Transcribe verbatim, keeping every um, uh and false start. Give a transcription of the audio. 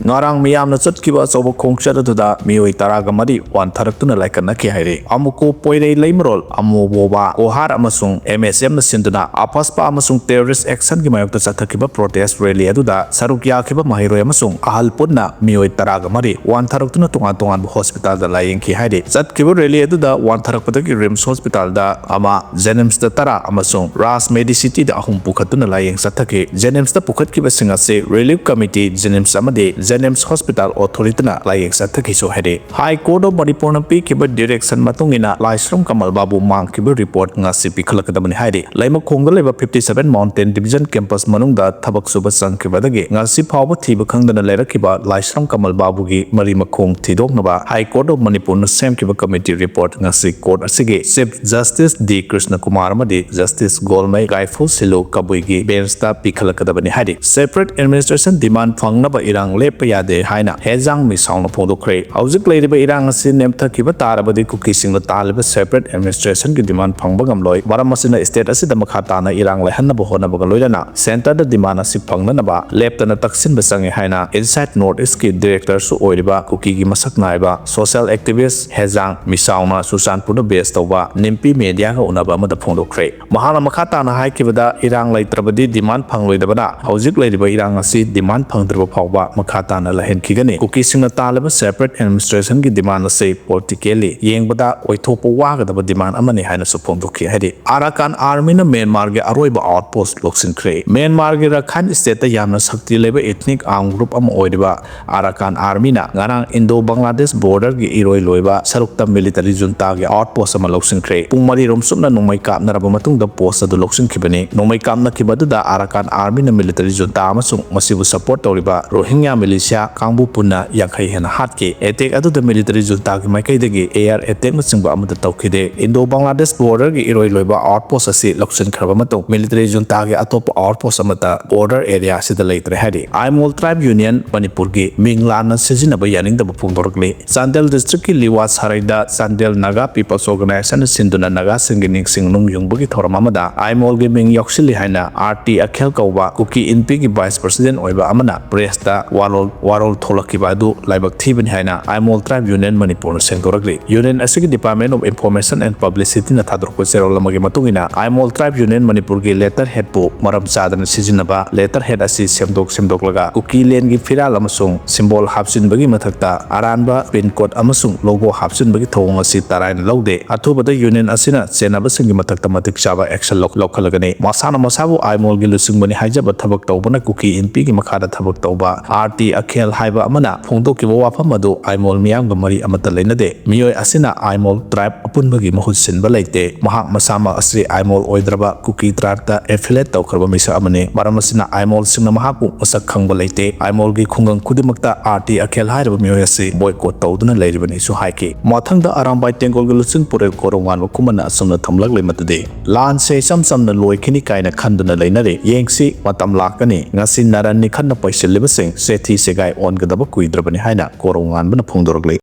ꯉꯔꯥꯡ ꯃꯤꯌꯥꯝꯅ ꯆꯠꯈꯤꯕ ꯑꯆꯧꯕ ꯈꯣꯡꯆꯠ ꯑꯗꯨꯗ ꯃꯤꯑꯣꯏ ꯇꯔꯥꯒ ꯃꯔꯤ ꯋꯥꯟꯊꯔꯛꯇꯨꯅ ꯂꯥꯏꯀꯠꯅꯈꯤ ꯍꯥꯏꯔꯤ꯫ ꯑꯃꯨꯀꯣ ꯄꯣꯏꯔꯩ ꯂꯩꯃꯔꯣꯜ, ꯑꯃꯣꯕꯣꯕꯥ, ꯀꯣꯍꯥꯔ ꯑꯃꯁꯨꯡ ꯑꯦꯝ ꯑꯦꯁ ꯑꯦꯝꯅ ꯁꯤꯟꯗꯨꯅ ꯑꯐꯁꯄꯥ ꯑꯃꯁꯨꯡ terrorist action ꯒꯤ ꯃꯥꯌꯣꯛꯇ ꯆꯠꯊꯈꯤꯕ protest rally ꯑꯗꯨꯗ ꯁꯔꯨꯛ ꯌꯥꯈꯤꯕ ꯃꯍꯩꯔꯣꯏ ꯑꯃꯁꯨꯡ ꯑꯍꯜ ꯄꯨꯟꯅ ꯃꯤꯑꯣꯏ ꯇꯔꯥꯒ ꯃꯔꯤ ꯋꯥꯟꯊꯔꯛꯇꯨꯅ ꯇꯣꯉꯥꯟ ꯇꯣꯉꯥꯟꯕ hospital ꯗ ꯂꯥꯌꯦꯡꯈꯤ ꯍꯥꯏꯔꯤ꯫ ꯆꯠꯈꯤꯕ rally ꯑꯗꯨꯗ ꯋꯥꯟꯊꯔꯛꯄꯗꯒꯤ RIMS hospital ꯗ ꯑꯃ, JNIMS ꯇ ꯇꯔꯥ ꯑꯃꯁꯨꯡ ꯔꯥꯖ ꯃꯦꯗꯤꯁꯤꯇꯤꯗ ꯑꯍꯨꯝ ꯄꯨꯈꯠꯇꯨꯅ ꯂꯥꯌꯦꯡ ꯆꯠꯊꯈꯤ꯫ JNIMS ꯇ ꯄꯨꯈꯠꯈꯤꯕꯁꯤꯡ ꯑꯁꯤ Relief Committee, JNIMS ꯑꯃꯗꯤ JNIMS Hospital Authority ꯅ ꯂꯥꯌꯦꯡ ꯆꯠꯊꯈꯤꯁꯨ ꯍꯥꯏꯔꯤ꯫ High Court of ꯃꯅꯤꯄꯨꯔꯅ ꯄꯤꯈꯤꯕ direction ꯃꯇꯨꯡ ꯏꯟꯅ ꯂꯥꯏꯁ꯭ꯔꯝ ꯀꯃꯜ ꯕꯥꯕꯨ ꯃꯥꯡꯈꯤꯕ report ꯉꯁꯤ ꯄꯤꯈꯠꯂꯛꯀꯗꯕꯅꯤ ꯍꯥꯏꯔꯤ꯫ ꯂꯩꯃꯈꯣꯡꯗ ꯂꯩꯕ fifty seven Mountain Division campus ꯃꯅꯨꯡꯗ ꯊꯕꯛ ꯁꯨꯕ ꯆꯪꯈꯤꯕꯗꯒꯤ ꯉꯁꯤ ꯐꯥꯎꯕ ꯊꯤꯕ ꯈꯪꯗꯅ ꯂꯩꯔꯛꯈꯤꯕ ꯂꯥꯏꯁ꯭ꯔꯝ ꯀꯃꯜ ꯕꯥꯕꯨꯒꯤ ꯃꯔꯤ ꯃꯈꯣꯡ ꯊꯤꯗꯣꯛꯅꯕ High Court of ꯃꯅꯤꯄꯨꯔꯅ ꯁꯦꯝꯈꯤꯕ committee report ꯉꯁꯤ court ꯑꯁꯤꯒꯤ Chief Justice ꯗꯤ ꯀ꯭ꯔꯤꯁꯅ ꯀꯨꯃꯥꯔ ꯑꯃꯗꯤ Justice ꯒꯣꯜꯃꯩ, ꯒꯥꯏꯐꯨ ꯁꯤꯂꯨ ꯀꯕꯨꯏꯒꯤ bench ꯇ ꯄꯤꯈꯠꯂꯛꯀꯗꯕꯅꯤ ꯍꯥꯏꯔꯤ꯫ Separate administration demand ꯐꯪꯅꯕ ꯏꯔꯥꯡ ꯂꯦꯞꯄ ꯌꯥꯗꯦ ꯍꯥꯏꯅ ꯍꯦꯖꯥꯡ ꯃꯤꯁꯥꯎꯅ ꯐꯣꯡꯗꯣꯛꯈ꯭ꯔꯦ꯫ ꯍꯧꯖꯤꯛ ꯂꯩꯔꯤꯕ ꯏꯔꯥꯡ ꯑꯁꯤ ꯅꯦꯝꯊꯈꯤꯕ ꯇꯥꯔꯕꯗꯤ ꯀꯨꯀꯤꯁꯤꯡꯅ ꯇꯥꯜꯂꯤꯕ separate administration ꯒꯤ demand ꯐꯪꯕ ꯉꯝꯂꯣꯏ꯫ ꯃꯔꯝ ꯑꯁꯤꯅ state ꯑꯁꯤꯗ ꯃꯈꯥ ꯇꯥꯅ ꯏꯔꯥꯡ ꯂꯩꯍꯟꯅꯕ ꯍꯣꯠꯅꯕꯒ ꯂꯣꯏꯅꯅ centre ꯗ demand ꯑꯁꯤ ꯐꯪꯅꯅꯕ ꯂꯦꯞꯇꯅ ꯇꯛꯁꯤꯟꯕ ꯆꯪꯉꯤ ꯍꯥꯏꯅ Insight North East ꯀꯤ director ꯁꯨ ꯑꯣꯏꯔꯤꯕ ꯀꯨꯀꯤꯒꯤ ꯃꯁꯛ ꯅꯥꯏꯕ social activist ꯍꯦꯖꯥꯡ ꯃꯤꯁꯥꯎꯅ ꯆꯨꯔꯆꯥꯟꯄꯨꯔꯗ base ꯇꯧꯕ ꯅꯤꯝꯄꯤ media ꯒ ꯎꯅꯕ ꯑꯃꯗ ꯐꯣꯡꯗꯣꯛꯈ꯭ꯔꯦ꯫ ꯃꯍꯥꯛꯅ ꯃꯈꯥ ꯇꯥꯅ ꯍꯥꯏꯈꯤꯕꯗ, ꯏꯔꯥꯡ ꯂꯩꯇ꯭ꯔꯕꯗꯤ demand ꯐꯪꯂꯣꯏꯗꯕꯅ ꯍꯧꯖꯤꯛ ꯂꯩꯔꯤꯕ ꯏꯔꯥꯡ ꯑꯁꯤ demand ꯐꯪꯗ꯭ꯔꯕ ꯐꯥꯎꯕ ꯃꯈꯥ ꯇꯥꯅ ꯂꯩꯍꯟꯈꯤꯒꯅꯤ꯫ ꯀꯨꯀꯤꯁꯤꯡꯅ ꯇꯥꯜꯂꯤꯕ separate administration ꯒꯤ demand ꯑꯁꯤ politically ꯌꯦꯡꯕꯗ ꯑꯣꯏꯊꯣꯛꯄ ꯋꯥꯒꯗꯕ demand ꯑꯃꯅꯤ ꯍꯥꯏꯅꯁꯨ ꯐꯣꯡꯗꯣꯛꯈꯤ꯫ ꯍꯥꯏꯗꯤ Arakan Army ꯅ Myanmar ꯒꯤ ꯑꯔꯣꯏꯕ outpost ꯂꯧꯁꯤꯟꯈ꯭ꯔꯦ꯫ Myanmar ꯒꯤ Rakhine state ꯇ ꯌꯥꯝꯅ ꯁꯛꯇꯤ ꯂꯩꯕ ethnic armed group ꯑꯃ ꯑꯣꯏꯔꯤꯕ Arakan Army ꯅ ꯉꯔꯥꯡ Indo Bangladesh border ꯒꯤ ꯏꯔꯣꯏ ꯂꯣꯏꯕ ꯁꯔꯨꯛꯇ military junta ꯒꯤ outpost ꯑꯃ ꯂꯧꯁꯤꯟꯈ꯭ꯔꯦ꯫ ꯄꯨꯡ ꯃꯔꯤ ꯔꯣꯝ ꯆꯨꯞꯅ ꯅꯣꯡꯃꯩ ꯀꯥꯞꯅꯔꯕ ꯃꯇꯨꯡꯗ post ꯑꯗꯨ ꯂꯧꯁꯤꯟꯈꯤꯕꯅꯤ꯫ ꯅꯣꯡꯃꯩ ꯀꯥꯞꯅꯈꯤꯕ ꯑꯗꯨꯗ Arakan Army ꯅ military junta ꯑꯃꯁꯨꯡ ꯃꯁꯤꯕꯨ support ꯇꯧꯔꯤꯕ Rohingya militia ꯀꯥꯡꯕꯨ ꯄꯨꯟꯅ ꯌꯥꯡꯈꯩ ꯍꯦꯟꯅ ꯍꯥꯠꯈꯤ꯫ Attack ꯑꯗꯨꯗ military junta ꯒꯤ ꯃꯥꯏꯀꯩꯗꯒꯤ air attack ꯅꯆꯤꯡꯕ ꯑꯃꯠꯇ ꯇꯧꯈꯤꯗꯦ꯫ Indo Bangladesh border ꯒꯤ ꯏꯔꯣꯏ ꯂꯣꯏꯕ outpost ꯑꯁꯤ ꯂꯧꯁꯤꯟꯈ꯭ꯔꯕ ꯃꯇꯨꯡ military junta ꯒꯤ ꯑꯇꯣꯞꯄ outpost ꯑꯃꯠꯇ border area ꯑꯁꯤꯗ ꯂꯩꯇ꯭ꯔꯦ ꯍꯥꯏꯔꯤ꯫ ꯑꯥꯏꯃꯣꯜ Tribe Union ꯃꯅꯤꯄꯨꯔꯒꯤ ꯃꯤꯡ ꯂꯥꯟꯅ ꯁꯤꯖꯤꯟꯅꯕ ꯌꯥꯅꯤꯡꯗꯕ ꯐꯣꯡꯗꯣꯔꯛꯂꯤ꯫ ꯆꯥꯟꯗꯦꯜ district ꯀꯤ ꯂꯤꯋꯥ ꯁꯔꯩꯗ ꯆꯥꯟꯗꯦꯜ Naga People's Organization ꯅ ꯁꯤꯟꯗꯨꯅ ꯅꯥꯒꯥꯁꯤꯡꯒꯤ ꯅꯤꯡꯁꯤꯡ ꯅꯨꯡ ꯌꯨꯡꯕꯒꯤ ꯊꯧꯔꯝ ꯑꯃꯗ ꯑꯥꯏꯃꯣꯜꯒꯤ ꯃꯤꯡ ꯌꯥꯎꯁꯤꯜꯂꯤ ꯍꯥꯏꯅ ꯑꯥꯔ ꯇꯤ ꯑꯈꯦꯜ ꯀꯧꯕ ꯀꯨꯀꯤ ꯏꯟꯄꯤꯒꯤ vice president ꯑꯣꯏꯕ ꯑꯃꯅ press ꯇ ꯋꯥꯔꯣꯜ ꯋꯥꯔꯣꯜ ꯊꯣꯛꯂꯛꯈꯤꯕ ꯑꯗꯨ ꯂꯥꯏꯕꯛ ꯊꯤꯕꯅꯤ ꯍꯥꯏꯅ ꯑꯥꯏꯃꯣꯜ Tribe Union ꯃꯅꯤꯄꯨꯔꯅ ꯁꯦꯡꯗꯣꯔꯛꯂꯤ꯫ Union ꯑꯁꯤꯒꯤ Department of Information and Publicity ꯅ ꯊꯥꯗꯣꯔꯛꯄ ꯆꯦꯔꯣꯜ ꯑꯃꯒꯤ ꯃꯇꯨꯡ ꯏꯟꯅ, ꯑꯥꯏꯃꯣꯜ Tribe Union ꯃꯅꯤꯄꯨꯔꯒꯤ letterhead ꯄꯨ ꯃꯔꯝ ꯆꯥꯗꯅ ꯁꯤꯖꯤꯟꯅꯕ, letterhead ꯑꯁꯤ ꯁꯦꯝꯗꯣꯛ ꯁꯦꯝꯗꯣꯛꯂꯒ ꯀꯨꯀꯤ land ꯒꯤ ꯐꯤꯔꯥꯜ ꯑꯃꯁꯨꯡ symbol ꯍꯥꯞꯆꯤꯟꯕꯒꯤ ꯃꯊꯛꯇ ꯑꯔꯥꯟꯕ pin code ꯑꯃꯁꯨꯡ logo ꯍꯥꯞꯆꯤꯟꯕꯒꯤ ꯊꯧꯑꯣꯡ ꯑꯁꯤ ꯇꯔꯥꯏꯅ ꯂꯧꯗꯦ꯫ ꯑꯊꯨꯕꯗ Union ꯑꯁꯤꯅ ꯆꯦꯟꯅꯕꯁꯤꯡꯒꯤ ꯃꯊꯛꯇ ꯃꯇꯤꯛ ꯆꯥꯕ action ꯂꯧ-, ꯂꯧꯈꯠꯂꯒꯅꯤ꯫ ꯃꯁꯥꯅ ꯃꯁꯥꯕꯨ ꯑꯥꯏꯃꯣꯜꯒꯤ ꯂꯨꯆꯤꯡꯕꯅꯤ ꯍꯥꯏꯖꯕ ꯊꯕꯛ ꯇꯧꯕꯅ ꯀꯨꯀꯤ ꯏꯟꯄꯤꯒꯤ ꯃꯈꯥꯗ ꯊꯕꯛ ꯇꯧꯕ ꯑꯥꯔ ꯇꯤ ꯑꯈꯦꯜ ꯍꯥꯏꯕ ꯑꯃꯅ ꯐꯣꯡꯗꯣꯛꯈꯤꯕ ꯋꯥꯐꯝ ꯑꯗꯨ ꯑꯥꯏꯃꯣꯜ ꯃꯤꯌꯥꯝꯒ ꯃꯔꯤ ꯑꯃꯠꯇ ꯂꯩꯅꯗꯦ꯫ ꯃꯤꯑꯣꯏ ꯑꯁꯤꯅ ꯑꯥꯏꯃꯣꯜ Tribe ꯑꯄꯨꯟꯕꯒꯤ ꯃꯍꯨꯠ ꯁꯤꯟꯕ ꯂꯩꯇꯦ꯫ ꯃꯍꯥꯛ ꯃꯁꯥꯃꯛ ꯑꯁꯤ ꯑꯥꯏꯃꯣꯜ ꯑꯣꯏꯗ꯭ꯔꯕ ꯀꯨꯀꯤ Tribe ꯇ affiliate ꯇꯧꯈ꯭ꯔꯕ ꯃꯤꯁꯛ ꯑꯃꯅꯤ꯫ ꯃꯔꯝ ꯑꯁꯤꯅ ꯑꯥꯏꯃꯣꯜꯁꯤꯡꯅ ꯃꯍꯥꯛꯄꯨ ꯃꯁꯛ ꯈꯪꯕ ꯂꯩꯇꯦ꯫ ꯑꯥꯏꯃꯣꯜꯒꯤ ꯈꯨꯡꯒꯪ ꯈꯨꯗꯤꯡꯃꯛꯇ ꯑꯥꯔ ꯇꯤ ꯑꯈꯦꯜ ꯍꯥꯏꯔꯤꯕ ꯃꯤꯑꯣꯏ ꯑꯁꯤ boycott ꯇꯧꯗꯨꯅ ꯂꯩꯔꯤꯕꯅꯤꯁꯨ ꯍꯥꯏꯈꯤ꯫ ꯃꯊꯪꯗ ꯑꯔꯥꯝꯕꯥꯏ ꯇꯦꯡꯒꯣꯜꯒꯤ ꯂꯨꯆꯤꯡ ꯄꯨꯔꯦꯜ ꯀꯣꯔꯧꯉꯥꯟꯕ ꯈꯨꯃꯟꯅ ꯑꯁꯨꯝꯅ ꯊꯝꯂꯛꯂꯤ ꯃꯗꯨꯗꯤ, "ꯂꯥꯟꯁꯦ ꯏꯆꯝ ꯆꯝꯅ ꯂꯣꯏꯈꯤꯅꯤ ꯀꯥꯏꯅ ꯈꯟꯗꯨꯅ ꯂꯩꯅꯔꯤ꯫ ꯌꯦꯡꯁꯤ, ꯃꯇꯝ ꯂꯥꯛꯀꯅꯤ꯫ ꯉꯁꯤ ꯅꯔꯟ ꯅꯤꯈꯠꯅ ꯄꯩꯁꯤꯜꯂꯤꯕꯁꯤꯡ ꯆꯦꯊꯤ ꯆꯦꯒꯥꯏ ꯑꯣꯟꯒꯗꯕ ꯀꯨꯏꯗ꯭ꯔꯕꯅꯤ" ꯍꯥꯏꯅ ꯀꯣꯔꯧꯉꯥꯟꯕꯅ ꯐꯣꯡꯗꯣꯔꯛꯂꯤ꯫